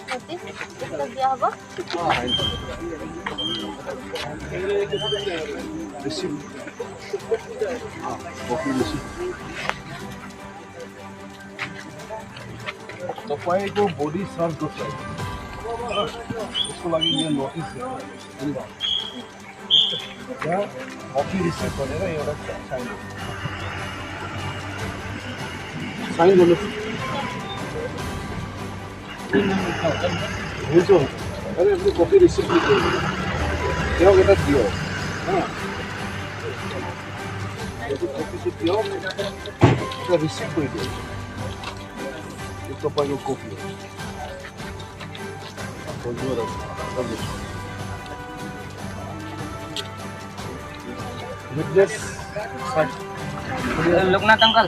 notice এটা দেয়া হবে receipt copy receipt तपाईँको बॉडी सर्च गर्छ उसको लागि यहाँ नोटिस यहाँ कपी रिसिभ भनेर एउटा साइन गर्नु हुन्छ अरे आफ्नो कपी रिसिभ त्यहाँ एउटा दियो कपी चाहिँ दियो एउटा रिसिभ गरिदियो यो तपाईँको कपी हो विटनेस लोकनाथ अंकल